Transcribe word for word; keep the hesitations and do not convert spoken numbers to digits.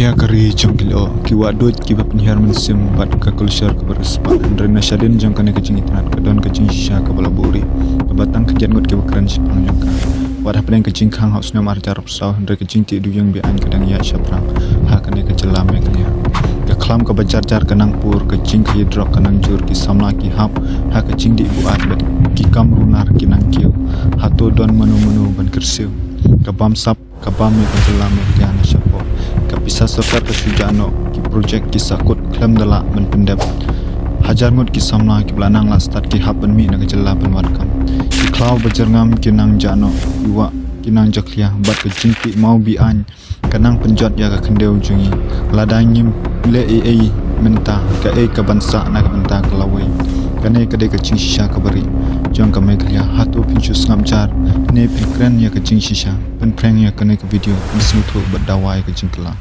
Ïa ka ri jong ki lyoh, ki wahduid kiba pynhiar mynsiem bad ka culture kaba riewspah. Hynrei na shadien jong kane ka jingitynnad ka don ka jingshisha kaba la buhrieh, kaba tang khyndiat ngut kiba kren shaphang jong ka. Wat hapdeng ka jingkhang ha u snem ar hajar arphew saw, hynrei ka jingtih duh ïing be-aiñ ka dang ïaid shaphrang ha kane ka jylla Meghalaya. Ka khlam kaba jar jar ka nang pur, ka jingkhaïi drok ka nang jur, ki samla ki hap ha ka jingdih buaid bad ki kam runar ki nang kiew. Hato don mano mano ban kyrsiew? Ka bamsap ka bam ïa ka jylla Meghalaya na shapoh. Ka pisa sorkar ka shu jah noh, ki projek ki sahkut khlem da lah ban pyndep. Hajar ngut ki samla kiba la nang lah stad ki hap ban mih na ka jylla ban wad kam. Ki khlaw ba jyrngam ki nang jah noh, ki wah ki nang jakhlia, bad ka jingtih maw be-aiñ ka nang pynjot ïa ka khyndew jong ngi. Lada ngim leh ei ei mynta, kaei kaban sah na ka bynta ka lawei? Kane ka dei ka jingshisha kaba rieh jong ka Meghalaya. Hato phin shu sngap jar ne phin kren ïa ka jingshisha? Pynphriang ïa kane ka video, pynsngewthuh bad dawa ïa ka jingkylla.